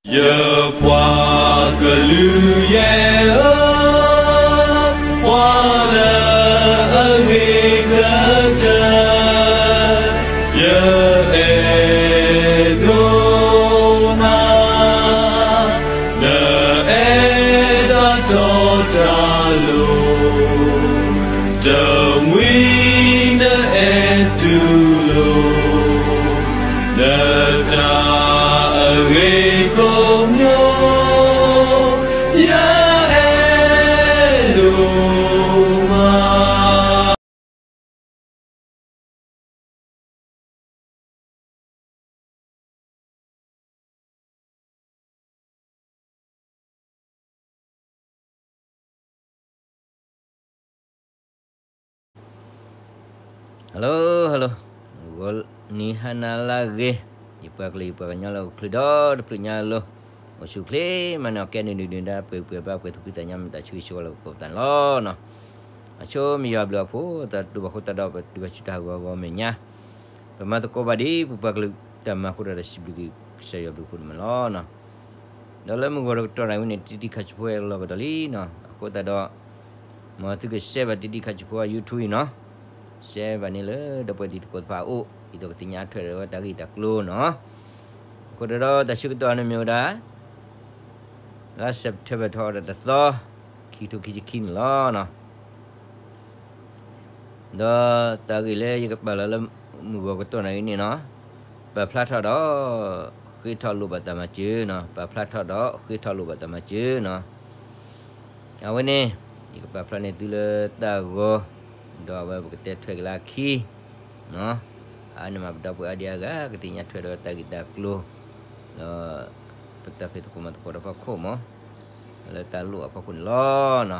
ယပှၤကလုာ်ယဲၢ်ဧၢ, ပှၤလၢအဂ့ၤကတၢၢ်, ယအဲၣ်ဒိးနၤ, နအဲၣ်တၢ်တီတၢ်လိၤ, တမှံၤနအဲၣ်တူၢ်လိာ် နတၢ်အဂ့ၤကိးမံၤ, ယအဲၣ်ဒိးမး. Hello hello, ဂီၤနံၤဟါနၤလၢအဂ့ၤ, ယပှၤကလုာ်ယပှၤကညီလၢအိၣ်ချုးဒီတဖျၢၣ် ညါလၢအအိၣ်ဆူၣ်အိၣ်ချ့မးန့ၣ် ကဲနုာ်ဒုၣ်နုာ်ဒါ ပှဲၤပှဲၤဘၣ်ပှဲၤသူၣ်ဖှံသးညီ မ့ၢ်တၢ်ဆိၣ်ဂ့ၤဆိၣ်ဝါလၢပကိးပသးန့ၣ်လီၤ. အဆိမ့ၢ်ယွၤဘျုးအဖှိၣ် တၢ်တူၢ်ဘၣ်ဃိတၢ်ဒီး ပတုၤဘၣ်ဆူတၢ်ဟးဂီၤဂီၤမဲာ်ညါ, ပမၤသကိးဘၣ်ဒ်ပပှၤကလုာ်တၢ်မၤအဃိဒီး စံးဘျုးက့ၤကစၢ်ယွၤဘျုးအဖှိၣ်န့ၣ်မးလီၤ. ဒီးလၢမုၢ်ဂီၤတကတီၢ်နၣ်ရံၣ်ဝဲန့ၣ် တံတံခါဆူဖိဟဲလီၤကဒီးလံနီၤ, အဃိသတးဒီး မ်သုက share ဘၣ်တံတံခါဆူဖိ YouTube အံၤနီၤ, share ဘၣ်န့ၣ်လၢဒီပုၢ်ဝဲၢ်တံၤသကိးတဖၣ်အအိၣ် ဒ်သိးကသ့ၣ်ညါထွဲဒီးဝဲတၢ်ဂ့ၢ်တၢ်ကျိၤနီၤ. အဃိသတးဒီးတၢ်ဆၢကတီၢ်န့ၣ်မ့ၢ်ဝဲဒၣ် လါ September ထီၣ်ဝဲဒၣ်တသီ, ခံကထိခံဆံခံန့ၣ်လီၤ. ဒီးတၢ်ဂ့ၢ်လၢယကပာ်လီၤလၢမုၢ်ဂီၤကတီၢ်နၣ်ရံၣ်န့ၣ်နီၤ, ပာ်ဖျါထီၣ်ဒီး ဃ့ထီၣ်လိာ်ဘၣ်တၢ်မၤစၢၤနီၤ, ပာ်ဖျါထီၣ်ဒီးဃ့ထီၣ်လိာ်ဘၣ်တၢ်မၤစၢၤနီၤ. အဝဲန့ၣ် ယကပာ်ဖျါန့ၢ်သုလၢတၢ်ဂီၤ, ဒီးအဝဲပကတဲထွဲက့ၤလၢအခံ အန့ၣ်မး ပဒီပုၢ်ဝဲၢ်အါဒံအါဂၤ ကသ့ၣ်ညါထွဲဒီးတၢ်ဂ့ၢ်တၢ်ကျိၤ ဒီး ပတၢ်ဖံးသကိးမၤသကိးတၢ်ဖီခိၣ်မး လၢတၢ်လိၣ်အဖီခိၣ်န့ၣ်လီၤ.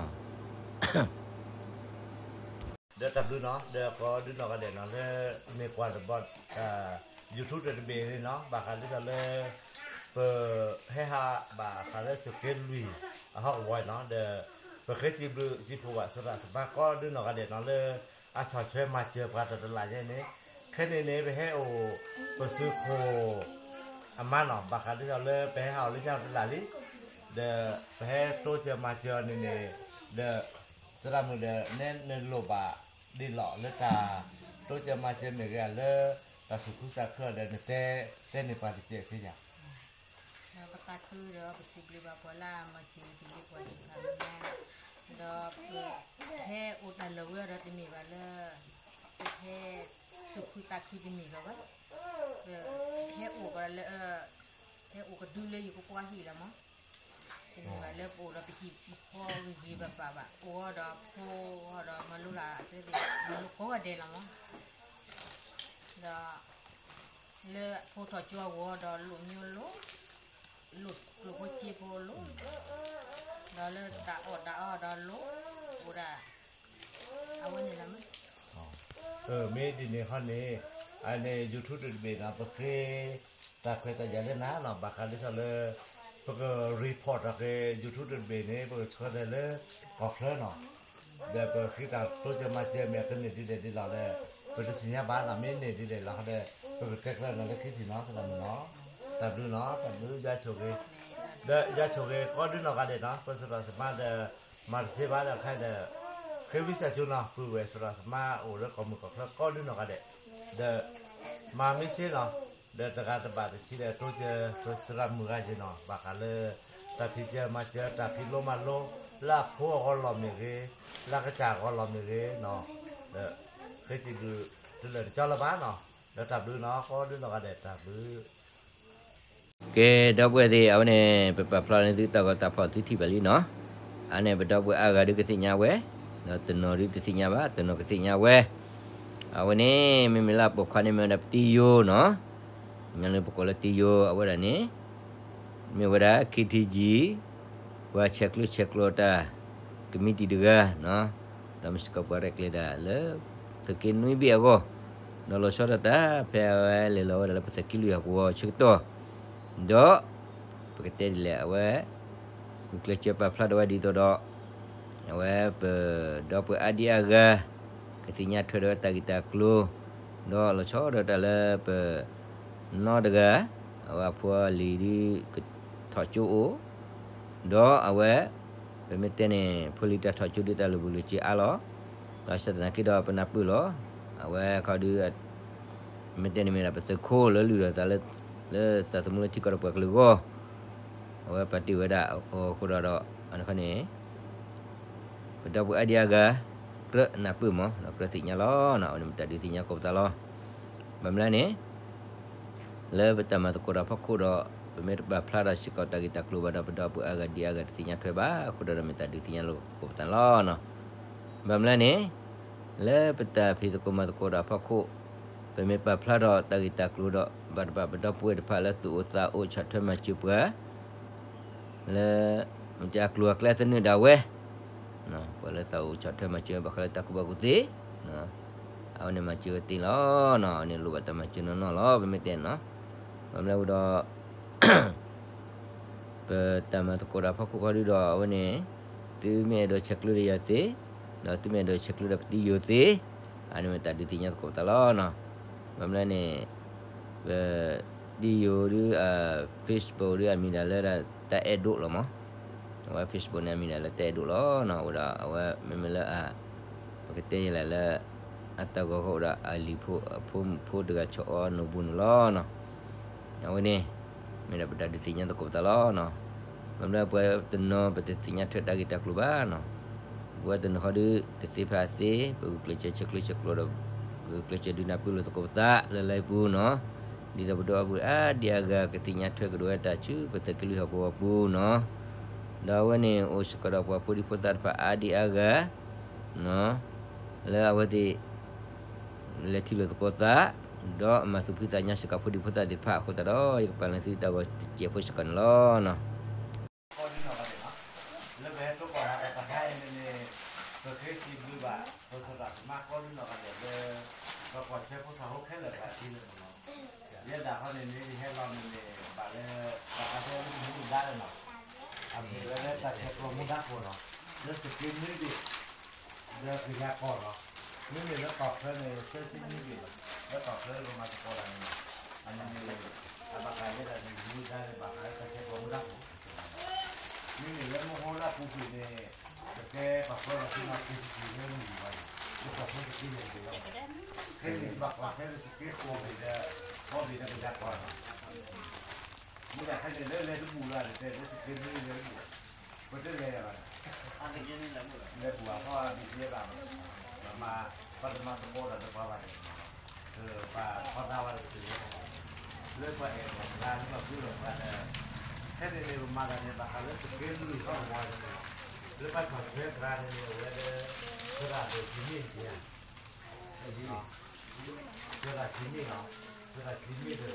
ဒီးတၢ်ဘျုးနီၤ ဒီးကိးဒုနီၢ်ဂၤဒဲးနီၤ လၢမ့ၢ်ကွၢ်တဘျီ YouTube တဘ့ၣ်န့ၣ်နီၤ ဘၣ်ဃးဒ်သိးလၢ ပဟဲဟးဘၣ်ဃးလၢသုးက့လွံၢ်အဟီၣ်ကဝီၤနီၤ ဒီး ပဃ့စံးဘျုးစံးဖှိၣ်ဘၣ်သရၣ်သမါကိးဒုနီၢ်ဂၤဒဲးနီၤ လၢအဆီၣ်ထွဲမၤစၢၤပှၤတၢ်တလးယဲန့ၣ်, ခဲန့ၣ်န့ၣ် ပဟဲအိၣ်ပသုးခိၣ်အမါနီၤ ဘၣ်ဃးဒ်သိးလၢပဟဲဟးအီၤလၢညါတလးလံ, ဒီးပဟဲတိစၢၤမၤစၢၤအီၤန့ၣ်န့ၣ်, ဒီးသရၣ်မုၣ်ဒီး နဲနလိၣ်ဘၣ်ဒ်လဲၣ် လၢတၢ်တိစၢၤမၤစၢၤမ့ၢ်ဂ့ၤ လၢတၢ်သူၣ်ခုသးခုဒီး နတဲ တဲန့ၢ်ပှၤတစဲးစ့ၢ်ယၤ ဒီးပသးခုဒီးပစံးဘျုးဘၣ်ပှၤလၢအမၤစၢၤတၢ်လၢပှၤသ့ၣ်တဖၣ်လၢညါ, ဒီးပဟဲအိၣ်တၢ်လၢာ်ဝဲဒီးတမ့ၢ်ဘၣ်လၢ ပဟဲသူၣ်ခုသးခုတမ့ၢ်လီၤဘၣ်, ပဟဲအိၣ်ကလၢ ဟဲအိၣ်ကဒုလၢယကကွၢ်ဟံၣ်လီၤမး, တမ့ၢ်ဘၣ်လၢပအိၣ်ဒီးပဟံၣ်ပဃီဂ့ၤဂ့ၤဘၣ်ဘၣ်ဘၣ်, အိၣ်ဒီးဖိဒီးမၤလိလၢ်အသ့ၣ် မၤလိကိးဂၤဒဲးလီၤမး ဒီး လၢဖိထီၣ်ကၠိအဂီၢ်ဒီးလိၣ်မ့ၢ်လိၣ်, လိၣ်ကျိၣ်ဖိစ့ဖိလိၣ်, ဒီးလၢတၢ်အီၣ်တၢ်အီဒီးလိၣ်, အိၣ်ဒၣ် အဝဲန့ၣ်လီၤမး. မ့ၢ်ဒ်န့ၣ်ဟီန့ၣ်, အန့ၣ် YouTube တဘ့ၣ်နီၤ ပဃ့ တၢ်ခွဲးတၢ်ယာ်လၢနၤနီၤ ဘၣ်ဃးဒ်သိးလၢ ပက report ထီၣ်က့ၤ YouTube တဘ့ၣ်န့ၣ် ပကဆှၢန့ၢ်လၢကီၢ်ချၢနီၤ, ဒီးပဃ့တၢ်တိစၢၤမၤစၢၤမ့ၢ်ကန့ၢ်ဒ်လဲၣ်ဒ်လဲၣ်ဒီး ပတသ့ၣ်ညါဘၣ်နီၤ မ့ၢ်န့ၢ်ဒ်လဲၣ်ဒ်လဲၣ်ဒီး ပကတဲကျၢၤနၤလၢခံထံၣ်နီၤ သရၣ်မုၣ်နီၤ, တၢ်ဘျုးနီၤ တၢ်ဘျုးယွၤဆိၣ်ဂ့ၤ, ဒီးယွၤဆိၣ်ဂ့ၤကိးဒုနီၢ်ဂၤဒဲးနီၤ ပသရၣ်သမါဒီး မၤတသ့ဘၣ်ဒီးခဲဒီး ဃ့ဝံသးစူၤနီၤ ပုၢ်ဝဲၢ်သရၣ်သမါအိၣ်လၢကီၢ်မုၢ်ကီၢ်ချၢကိးဒုနီၢ်ဂၤဒဲး, ဒီး မၤမ့ၢ်စ့နီၤ, ဒီးတဂၤတဘၣ်တဆံဒီး တိစၢၤပသရၣ်မုၣ်ဂၤယ့ၤနီၤ ဘၣ်ဃးလၢ တၢ်ဖံးစၢၤမၤစၢၤ တၢ်ဖံးလိမၤလိ လၢအဖိအဂီၢ်လီၤမ့ၢ်ဂ့ၤ, လၢအကစၢ်အဂီၢ်လီၤမ့ၢ်ဂ့ၤနီၤ, ဒီး ဃ့စံးဘျုးတုၤလၢာ်တကၠီလၢၤဘၣ်နီၤ, ဒီးတၢ်ဘျုးနီၤ ကိးဒုနီၢ်ဂၤဒဲးတၢ်ဘျုး ကဲ ဒီပုၢ်ဝဲၢ်သ့ၣ် အဝဲန့ၣ် ပပာ်ဖျါန့ၢ်သုတၢ်ဂီၤတၢ်ဖီၣ်သုထံၣ်ဘၣ်လံနီၤ, အန့ၣ်ပဒီပုၢ်ဝဲၢ်အါဂၤဒုကသ့ၣ်ညါဝဲ, ဒီးတနီၤဒုတသ့ၣ်ညါဘၣ် တနီၤကသ့ၣ်ညါဝဲ, အဝဲန့ၣ် မ့မ့ၢ်လၢအပိာ်ခွါန့ၣ်မ့ၢ်ဝဲဒၣ်ပတံယိၤနီၤ, ညါလၢပကိးလၢတံယိၤ အဝဲဒၣ်န့ၣ် မ့ၢ်ဝဲဒၣ် KTG ပှၤဆဲးကျိးဆဲးကျိးတၢ် ကမံးတံာ်တဂၤနီၤ, ဒီးမ့ၢ်စ့ၢ်ကီးပှၤရဲၣ်ကျဲၤတၢ်လၢ သုးက့နွံဘ့ၣ်အဂီၢ်, ဒီးလီၤဆီဒၣ်တၢ်ဖဲအဝဲလဲၤလီၤဝဲဒၣ်လၢပသုးက့လွံၢ်အပူၤအဆၢကတီၢ်, ဒီး ပကတဲဒ်လဲၣ် အဝဲ ဂုာ်ကျဲးစၢးပာ်ဖျါထီၣ်ဝဲဒ်သိးဒီး အဝဲပဒီပုၢ်ဝဲၢ်အါဒံအါဂၤ ကသ့ၣ်ညါထွဲဒီးတၢ်ဂ့ၢ်တၢ်ကျိၤ, ဒီးလီၤဆီဒၣ်တၢ်လၢပ နီတဂၤ, အဝဲအဖိအလံၤဒု က ထီၣ်ကၠိအိၣ်, ဒီးအဝဲ ပမ့ၢ်တဲန့ၣ် ဖိလံၤတၢ်ထီၣ်ကၠိဒုးတၢ်လၢာ်ဘူၣ်လၢာ်စ့အါလီၤ. ဒီးဘၣ်ဆၣ်သနာ်က့ဒီးပနၢ်ပၢၢ်လီၤ. အဝဲခီဒုး မ့ၢ်တဲန့ၣ်မ့ၢ်ဒၣ်ပသုးခိၣ်လၢလုၢ်ဒီးသးလၢ လၢသးသမူလၢထံကီၢ်ဒီးပှၤကလုာ်အဂီၢ်, အဝဲပာ်တ့ၢ်ဝဲဒၣ်အဃိဒီး အန့ၣ်ခီန့ၣ် ပဒီပုၢ်ဝဲၢ်အါဒံအါဂၤ ကြၢးနၢ်ပၢၢ်မး ဒီးကြၢးသ့ၣ်ညါလီၤ. အဝဲန့ၣ်မ့ၢ်တၢ်ဒုးသ့ၣ်ညါသကိးပသးလီၤ. ဘၣ်မနုၤလဲၣ်န့ၣ် လၢပတၢ်မၤသကိးတၢ်အဖီခိၣ်ဒီး ပမ့ၢ်တပာ်ဖျါထီၣ်စ့ၢ်ကီးတၢ်ဂ့ၢ်တၢ်ကျိၤဘၣ်ဒီး ပဒီပုၢ်ဝဲၢ်အါဂၤဒံအါဂၤတသ့ၣ်ညါထွဲဘၣ်အဃိဒီး မ့ၢ်တၢ်ဒုးသ့ၣ်ညါလိာ်သကိးပသးလီၤ. ဘၣ်မနုၤလဲၣ်န့ၣ် လၢပတၢ်ဖံးသကိးမၤသကိးတၢ်အဖီခိၣ် ပမ့ၢ်ပာ်ဖျါထီၣ်တၢ်ဂ့ၢ်တၢ်ကျိၤဒီး ဘၣ်တဘၣ်ပဒီပုၢ်ဝဲၢ်တဖၣ်လၢသူၣ်အိၣ်သးအိၣ်ဆီၣ်ထွဲမၤစၢၤပှၤ လၢ မ့ၢ်တဲအကျိၤအကျဲသနၢၣ်ဒၣ်ဝဲ ပှၤလၢသးအိၣ်ဆီၣ်ထွဲမၤစၢၤဘၣ်ဃးလၢတၢ်ကူၣ်ဘၣ်ကူၣ်သ့ အဝဲန့ၣ်မၤစၢၤဝဲသ့လီၤ. အဝဲန့ၣ်လိၣ်ဘၣ်တၢ်မၤစၢၤနီၢ်နီၢ်လီၤ ပမ့ၢ်တဲနီၤ. ဘၣ်မနုၤလဲၣ်ဒီး ပတၢ်မၤသကိးတၢ်အဖီခိၣ်ခီဒုဒီး အဝဲန့ၣ် သုမ့ၢ်အဲၣ်ဒိးဆဲးကျၢဒီးယၤသ့, ဒီးသုမ့ၢ်အဲၣ်ဒိးဆဲးကျၢဒီးပတံၤယိၤသ့, အန့ၣ်မ့ၢ်တၢ်ဒုးသ့ၣ်ညါသကိးပသးလီၤ. ဘၣ်မနုၤလဲၣ်န့ၣ် ပတံၤယိၤဒု Facebook ဒုအမံၤဒၣ်လၢတၢ်အဲၣ်ဒိၣ်လီၤမး. အဝဲ Facebook န့ၣ်အမံၤဒၣ်လၢတၢ်အဲၣ်ဒိၣ်လီၤ. အဝဲဒၣ်အဝဲမ့မ့ၢ်လၢ ပကတဲယဲလဲၣ်လၢ အတၢ်ဂီၤဃီအိၣ်ဒီးအလံၤဖိအဖိမုၣ်ဖိတဂၤဆီၣ်အီၤနိၣ်ဘိန့ၣ်လီၤ. အဝဲန့ၣ် မ့ၢ်ဒၣ်ပတၢ်ဒုးသ့ၣ်ညါသကိးပသးလီၤ. ဘၣ်မနုၤပှၤတနီၤပတသ့ၣ်ညါထွဲတၢ်ဂ့ၢ်တၢ်ကျိၤဘၣ်နီၤ. ပဝဲတနီၤဃီဒု တသ့ဖးသ့ ပဂုာ်ကျဲးစၢးဆဲးကျၢဆဲးကျိးဒီး ဂုာ်ကျဲးစၢးဒုးနၢ်ပၢၢ်လိာ်သကိးပသးလၢလၢပူၤနီၤ. ဒ်သိးပဒီပုၢ်ဝဲၢ်အါဒံအါဂၤကသ့ၣ်ညါထွဲကဒီးဝဲတၢ်ဆူပသုးက့လွံၢ်ဟီၣ်ကဝီၤပူၤနီၤ. ဒီးအဝဲန့ၣ် အိၣ်စ့ၢ်ကီးဒီးပှၤဖိဒံဖိသၣ်တဖၣ်အါဒံအါဂၤ လၢအဝဲသ့ၣ် လဲၤထံၣ်လိာ်သကိးသး ဒီးမၤသူၣ်ဖှံသးညီစ့ၢ်ကီးဖိဒံဖိသၣ်သ့ၣ်တဖၣ်အဃိသတးဒီး ယကပာ်လီၤသုတၢ်ဂီၤတစဲးဖိစ့ၢ်ကီးန့ၣ်လီၤ. ကီဒုနီၢ်ဂၤဒဲးနီၤ, လၢပဟဲထီၣ်ကီၢ်ဟးတၢ်တဟါအံၤန့ၣ်န့ၣ် ပဃ့စံးဘျုးဘၣ် ပကစၢ်သးသမါကီဒုနီၢ်ဂၤဒဲးလၢ ပကွၢ်ထွဲဖိသၣ်ဖိခဲလၢာ်သ့ၣ်တဖၣ်န့ၣ်လီၤ. ယဲဒၣ်ဃီန့ၣ်န့ၣ် ယဟဲလီၤန့ၣ်န့ၣ် ဘၣ်လၢ ဘၣ်ဃးလၢမူဒါလၢနီၤ, အမ့ၢ်ဝဲလၢတၢ်ဆဲးကျိးမူဒါခိၣ်နီၤ, လၢသုးက့နွံဘ့ၣ် လၢကယၤကီၢ်လီၤ. မ့မ့ၢ်လၢကီၢ်ချၢန့ၣ် သၢဆံနွံဘ့ၣ်လီၤ. လၢကီၢ်ချၢပမၤသကိးတၢ်န့ၣ်လီၤ. အန့ၣ်န့ၣ် အဘၣ်ဃးယဲဒၣ်န့ၣ် မူဒါန့ၣ် ဘၣ်ဃးလၢတၢ်ဆဲးကျိးမူဒါခိၣ်, မ့မ့ၢ်လၢမူဟိလၢပူၤကွံာ်န့ၣ် ပကဲပှၤကွဲးလီၤသုးနီၤ က့ၤသုးက့ၤလၢမုၢ်ဂၤန့ၣ် လၢကီၢ်ချၢသုးက့ယဲၢ်တဘ့ၣ်လီၤ. ခဲန့ၣ်ဘၣ်ကွၢ်ထွဲလၢသုးက့ဃိးဘ့ၣ်ဒီး ဃိးဘ့ၣ်ဒီးကယၤကီၢ်လီၤ. မ့ၢ်ဒၣ်ခဲန့ၣ်လၢလဲၤတဘူၣ်လၢ်န့ၣ် တဲလၢ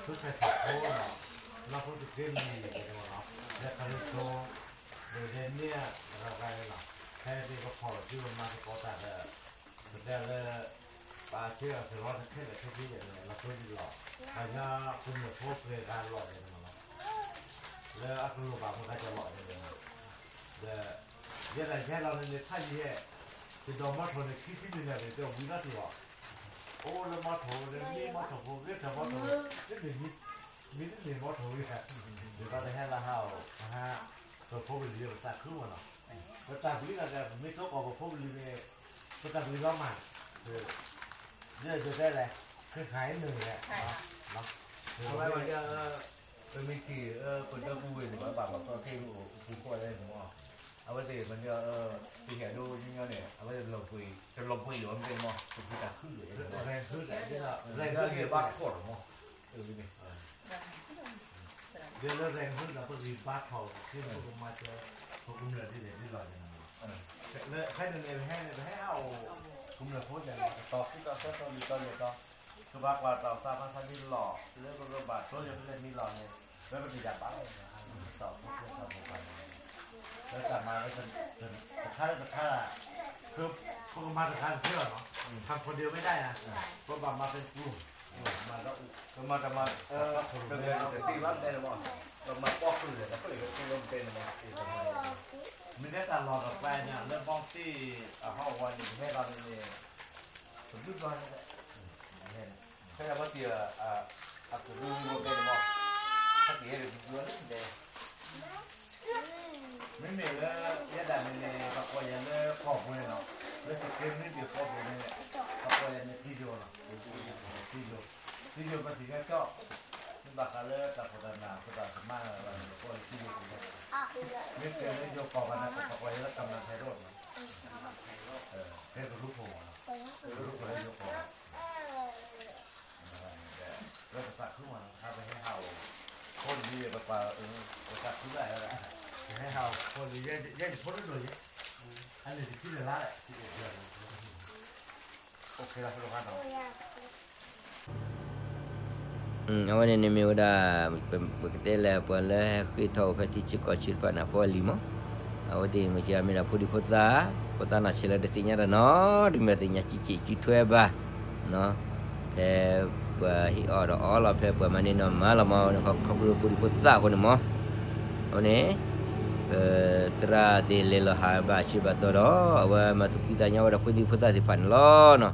သုးက့နွံလဲၤတဘူၣ်, ပတလဲၤဘၣ်န့ၣ် လဲၤဘူၣ်အဖီအဘံၣ်သ့ဘၣ်, ပမၤ ပှၤတမၤသကိးဒီးတပှၤဘၣ်န့ၣ်, ပှၤဖီဒါဝဲလၢပတလဲၤဘၣ်, လၢပှၤအဲၣ်ပှၤသရၣ်လၢပှၤဘျုးပှၤဒီး, ခဲန့ၣ်န့ၣ် ပမၤတၢ်န့ၣ် ဘၣ်ဃးလၢသုးက့လွံၢ်ဟီၣ်ကဝီၤန့ၣ်, လၢပှၤထီၣ်ထွဲသရၣ်န့ၣ်န့ၣ် အဝဲလၢ သရၣ်ဒိၣ်ခံမ့ၢ်န့ၣ် သရၣ်ခံမ့ၢ်နီၤ, သရၣ်ခံမ့ၢ်ဒီး ဖုခၢၣ်ထီၣ်ဖိနီၤ, လီၢ်ဖိသုးက့လွံၢ်န့ၣ်နီၤ, လၢခရံာ်ဖိ, ဒီးလၢန့ၣ်အဂၤဂၤန့ၣ်လီၤ. ခဲအံၤပဖီၣ်လီၤစုပမၤသကိးတၢ်ဒီး, ပတဲလၢ ပှၤဆှၢအီၤတလီၤတခဲလၢာ်ခဲဆ့ယဲၢ်န့ၣ် လီၤတိၢ်ယံၤလီၤ, ပှၤညီကမျၢၢ်ဖိပှဲၤဂၤလီၤယဲၢ်န့ၣ်မးလီၤ. လၢအကလိၣ်ဘၣ်မတၤကလီၤယဲၢ်န့ၣ်, ဒီး ယဲဒၣ်ယဲလီၤန့ၣ်န့ၣ် ဖးယံာ်ယဲၢ်, ယဒီးမီထိၣ်န့ၣ် ခံဆံနံၣ်န့ၣ် တဝံၤလီၤတံၢ်အီၤ, အိၣ်လၢမီထိၣ်ဒီးမ့ၢ်မီထိၣ်ဖိ ဂ့ၤထီၣ်မီထိၣ်, တမ့ၢ်မ့ၢ်မီထိၣ်ဂ့ၤ, ဒီးတဟဲလၢဟးအီၤ ဟး, ပဖိပလံၤပသးခုမးနီၤ, ပတၢ်ပျံၤလီၤဒီး ပမ့ၢ်ထိၣ်ကီၢ်ပဖိပလံၤန့ၣ်, ပတၢ်ပျံၤလီၤမး, ဒီးယတဲလဲၣ်, ဃ့ဃာ်အံၤနုာ်လဲၣ်, အဝဲမၤဒီး, ပမ့ၢ်ထံၣ်, ပဒီပုၢ်ဝဲၢ်န့ၣ် ပှၤဘၣ်ပှၤသီခ့ပူၤဃီလဲၣ်န့ၣ်မး, အဝဲသ့ၣ်မၤဒီး, ပဟဲဒိးညီညီန့ၣ် အဝဲသ့ၣ်လီၤပှ့ၤ, တလီၤပှ့ၤလီၤမ့ၢ်မး ပဖုတၢ်ခုၣ်လီၤ, ဘၣ်ထီၣ်လီၤမး, ဒီးလၢရဲၣ်ဟုၣ်ဒီး ပဂံၢ်ဘါထီၣ်, ပကမၤစၢၤ, ပကမျၢၢ်ဒ်လဲၣ်ဒ်လဲၣ်န့ၣ်မး, လၢဖဲန့ၣ်န့ၣ် ပဟဲန့ၣ် ပဟဲဟးအိၣ်, ကမျၢၢ်ဖိန့ၣ်လီၤ တတီၤခံတီၤသၢတီၤလွံၢ်တီၤယဲၢ်တီၤ, ကဘၣ်ကွၢ်တၢ်သးမၤသးမံလီၢ်, လၢပကဘၣ်တိစၢၤဖဲလဲၣ်မံလီၢ်န့ၣ်, လၢပတယာ်ဘၣ်လီၤန့ၣ်, တတီၤဖိသၢတီၤပပှၤန့ၣ်, လၢတၢ်မၤလၢ, တခါလၢတခါ, ပကမၤတခါတသ့လီၤနီၤ, ထီၣ်ဖိဒ့ဝဲဒၣ်ယၤ, ပဘၣ်မၤသ့ပူၤ, မၤဒီး, ပမၤတမၤ, တဂ့ၤတသ့ဘၣ်တဲန့ၣ်မး, ပမၤပီၣ်ဃုာ်ဒီး တဖျၢၣ်တသ့ဘၣ်တဲန့ၣ်မး, မ့ၢ်တဲတၢ်လီၢ်တပှၤညါ လၢဘီသ့ၣ်အဟီၣ်ဝါန့ၣ် ပဟဲဘၣ်န့ၣ်န့ၣ်, တဘျုးဘျီ, ဖဲအဝဲသ့ၣ်, အကရူၢ်မ့ၢ်တဲန့ၣ်မး, ဟဲက့ၤဟဲက့ၤတဘျုးဘျီန့ၣ်, မ့မ့ၢ်လၢ ယဲဒၣ်န့ၣ်န့ၣ် ပှၤကိးယၤလၢကီၢ်ပူၤန့ၣ်လီၤ, လၢသုးက့နွံပၠီၤကီၢ်ပူၤန့ၣ် ပှၤကိးယၤန့ၣ် တံယိၤလီၤ, တံယိၤ, တံယိၤပသံၣ်ကၢကၠီ, မ့ၢ်ဘၣ်ဃးလၢတၢ်ဖှီၣ်တၢ်နး ပတၢ်ကမၤလၢ်လၢ်န့ၣ် ပကိးလၢတံယိၤပူၤလီၤ, မ့ၢ်ကဲလၢယိၤကီၢ်ဘၣ်န့ၣ် ပှၤကိးယၤလၢကမျၢၢ်ဖဲဒိၣ်လီၤ, ဖဲကရူၢ်ခိၣ်မးလီၤ, ကရူၢ်ခိၣ်လၢယိၤကီၢ် လၢပသးခုမး ဟးပဟဲဟးအိၣ် ဖိလံၤပပှၤ ပသးခုဘၣ် ပဟဲဟးအိၣ်ဖိလံၤ ယဲယဖိတဒိၣ်ယဲ အန့ၣ်တဆံလၢ်လါ အိၣ်ခဲလၢာ် အဝဲန့ၣ်န့ၣ်မ့ၢ်ဝဲဒၣ် ပကတဲလၢပှၤလၢဟဲဃ့ၢ်ထီၣ်အိၣ်ဖဲထံဆၢကီၢ်ဆၢတဖၣ်န့ၣ် အဖိအလံၤမး, အဝဲသ့ၣ်မ့ၢ်ကမ့ၢ်ဒၣ်ဖိဒံဖိသၣ်, ဖိသၣ်နီၢ်ဆဲးလၢတသ့ၣ်ညါတၢ်နီတမံၤ သ့ၣ်ညါကံကံကံထွဲဘၣ်, ဖဲပှၤဟ့ၣ်အီၣ်ဒီးအီလီၤ ဖဲပှၤမၤန့ၢ်နီၢ်မၤလီၤမး အဝဲန့ၣ်ခီဖျိဖိဒံဖိသၣ်အဃိန့ၣ်မး, အဝဲန့ၣ် ပသရၣ်သ့ၣ်လဲၤလီၤဟးဘၣ်ဆၢဘၣ်တီၢ်ဒီး အဝဲမၤသးဖှံသးညီဝဲဒၣ်ဖိဒံဖိသၣ်သ့ၣ်တဖၣ်န့ၣ်လီၤ.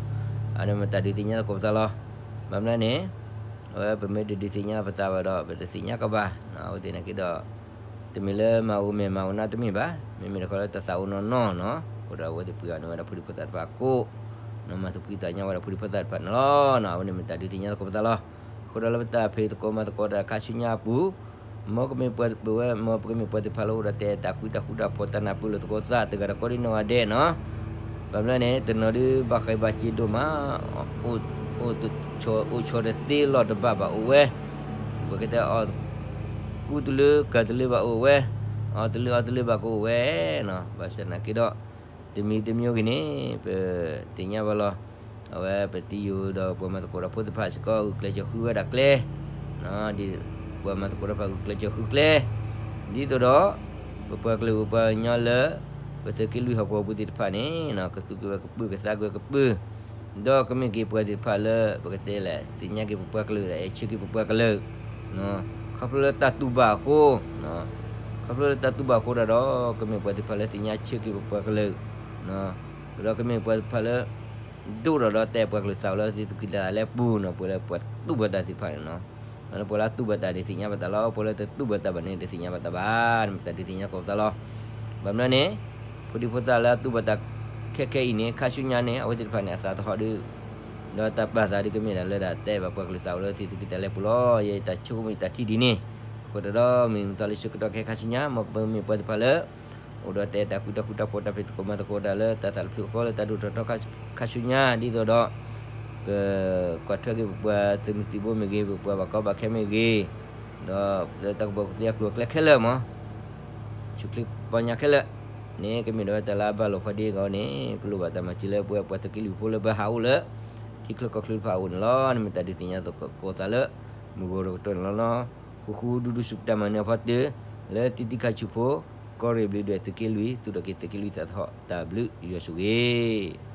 အဝဲန့ၣ်မ့ၢ်တၢ်ဒုးသ့ၣ်ညါသကိးပသးလီၤ. ဘၣ်မနုၤန့ၣ် အဝဲပမ့ၢ်တဒုးသ့ၣ်ညါပသးဘၣ်ဒီး ပတသ့ၣ်ညါကဘၣ်, အဝဲသ့ၣ်နာ်က့ဒီး တမ့ၢ်လၢမၤအိၣ်မဲာ်မၤအိၣ်နါတမ့ၢ်ဘၣ်, မ့မ့ၢ်တခီလၢတၢ်သးအိၣ်နီၢ်နီၢ်နီၤ, အဃိဒီးအဝဲသ့ၣ်ပှ့ၤအီၤန့ၢ်ဝဲဒၣ်ဖိဒံဖိသၣ်တဖၣ်အကိး, မၤသးဖှံသးညီဝဲဒၣ်ဖိဒံဖိသၣ်တဖၣ်န့ၣ်လီၤ. အဝဲန့ၣ်မ့ၢ်တၢ်ဒုးသ့ၣ်ညါသကိးပသးလီၤ. အဃိဒီးလၢပတၢ်ဖံးသကိးမၤသကိးတၢ်ခါဆူညါအပူၤ မ်ပကမ့ၢ်ပှၤပဝဲ မ်ပကမ့ၢ်ပှၤသ့ၣ်တဖၣ်လၢအိၣ်ဒီးတဲတၢ်ကွံတၢ်ဃူတၢ်ဖိး တၢ်နၢ်ပၢၢ်လိာ်သကိးသး တဂၤဒီးကိးဒံနီၢ်ဂၤဒဲးနီၤ, ဘၣ်မနုၤန့ၣ် တနီၤဒုးဘၣ်ဃးဘၣ်စ့ဒိၣ်မး အိၣ်တဆီအိၣ်ဆီတသ့လီၢ်တဘၣ်ဘၣ်အိၣ်ဝဲ, ပကတဲအီၣ်ကူတလၢကၤတလၢဘၣ်အိၣ်ဝဲ, အီၣ်တလၢအီတလၢဘၣ်ကအိၣ်ဝဲနီၤ, ဘၣ်ဆၣ်သနာ်က့ဒီး တမံၤတမံၤဂ့ၤန့ၣ် ပသ့ၣ်ညါဘၣ်လီၤ. အဝဲပတံၤယိာ်ဒီးပှၤမၤသကိးတၢ်ဖိသ့ၣ်တဖၣ်စ့ၢ်ကီး ဂုာ်ကျဲးစၢးဃုဝဲဒၣ်ကျဲ ပှၤမၤသကိးတၢ်တဖၣ်ဂုာ်ကျဲးစၢးဃုကျဲ, ဒ်သိးဒီး ပပှၤကလုာ်ပပှၤကညီလၢ ပသုးက့လွံၢ်ဟီၣ်ကဝီၤပူၤသ့ၣ်တဖၣ်န့ၣ် ကသူက့ၤဝဲကပုာ်ကသးက့ၤဝဲကပုာ်, ဒီးကမ့ၢ်က့ၤပှၤသ့ၣ်တဖၣ်လၢ ပကတဲလဲၣ် သ့ၣ်ညါက့ၤပပှၤကလုာ်ဒီး အဲၣ်ဆၢက့ၤပပှၤကလုာ် ခီဖျိလၢတၢ်တူၢ်ဘၣ်အဃိ, ခီဖျိလၢတၢ်တူၢ်ဘၣ်အဃိဒၣ်ဒီး ကမ့ၢ်ပှၤသ့ၣ်တဖၣ်လၢသ့ၣ်ညါဆၢက့ၤပပှၤကလုာ်, ဒီးကမ့ၢ်ပှၤသ့ၣ်တဖၣ်လၢ ဒိၣ်ထီၣ်ဒီးတဲပှၤကလုာ်သးအိၣ်လၢသုးက့တၢ်လဲပူၤနီၤ, ပှၤလၢပှၤတူၢ်ဘၣ်တၢ်သ့ၣ်တဖၣ်န့ၣ်နီၤ, လၢပှၤလၢအတူၢ်ဘၣ်တၢ်န့ၣ်သ့ၣ်ညါဘၣ်တၢ်လီၤ, ပှၤလၢတတူၢ်ဘၣ်တၢ်ဘၣ်န့ၣ် တသ့ၣ်ညါဘၣ်တၢ်ဘၣ်, မ့ၢ်တၢ်ဒုးသ့ၣ်ညါသကိးပသးလီၤ. ဘၣ်မနုၤန့ၣ် ဖိဒံဖိသၣ်လၢအတူၢ်ဘၣ်တၢ်ခဲခဲအံၤန့ၣ် ခါဆူညါန့ၣ် အဝဲသ့ၣ်တဖၣ်န့ၣ် အသးသဟီၣ်ဒုး ဒီးတၢ်ပာ်သးဒုးကမ့ၢ်ဒၣ်လၢဒၣ်တဲဘၣ်ပှၤကလုာ်သးအိၣ်လၢသုးက့တၢ်လဲပူၤလီၤ. ယဲတၢ်ဆိကမိၣ်တၢ်ထံၣ်ဒ်န့ၣ်, အဃိဒီးမ့ၢ်မတၤလၢဆၢကတီၢ်ခဲခါဆူညါ မ်ပမ့ၢ်ပှၤသ့ၣ်တဖၣ်လၢ အိၣ်ဒီးတဲတၢ်ကွံတၢ်ဃူတၢ်ဖိး တၢ်ဖံးသကိးမၤသကိးတၢ်လၢတၢ်သးတဖျၢၣ်ဃီလၢတၢ်ဒိၣ်ထီၣ်ထီခါဆူညါ ဒ်သိးဒီး ပကွၢ်ထွဲက့ၤပပှၤသုးမုၢ်သံၣ်ဘိမ့ၢ်ဂ့ၤ, ပပှၤဘၣ်ကီဘၣ်ခဲမ့ၢ်ဂ့ၤ, ဒီးလၢတၢ်ကဘီကသ့အကျိၤအကျဲခဲလၢာ်မး ဆူၣ်ချ့ပီညါခဲလၢာ်န့ၣ် ကမ့ၢ်ဒၣ်ဝဲတၢ်လၢအဘၣ်လိာ်ဖိဒ်အံၤအဂီၢ်န့ၣ် ပလိၣ်ဘၣ်တၢ်မၤစၢၤလၢပဝဲပှၤသုးက့လွံၢ်ဖိလၢပဟးအိၣ်လၢ ထံချၢကီၢ်ချၢတဖၣ်အအိၣ်န့ၣ်လီၤ. န့ၣ်မ့ၢ်တၢ်ဒုးသ့ၣ်ညါသကိးသးလၢ မုၢ်ဂီၤတကတီၢ်န့ၣ်လီၤ. ဃူဃူဒူဒူဆူပတၢ်မၤနၢၤအဖီတၢၢ် လၢတံၤတံၤခါဆူၣ်ဖိ ကီၢ်ရ့ၣ်ဘျုးဒွဲၣ်သုးက့လွံၢ် သူၣ်ထီၣ်က့ၤသုးက့လွံၢ်သးသဟီၣ် တၢ်ဘျုးယွၤဆိၣ်ဂ့ၤ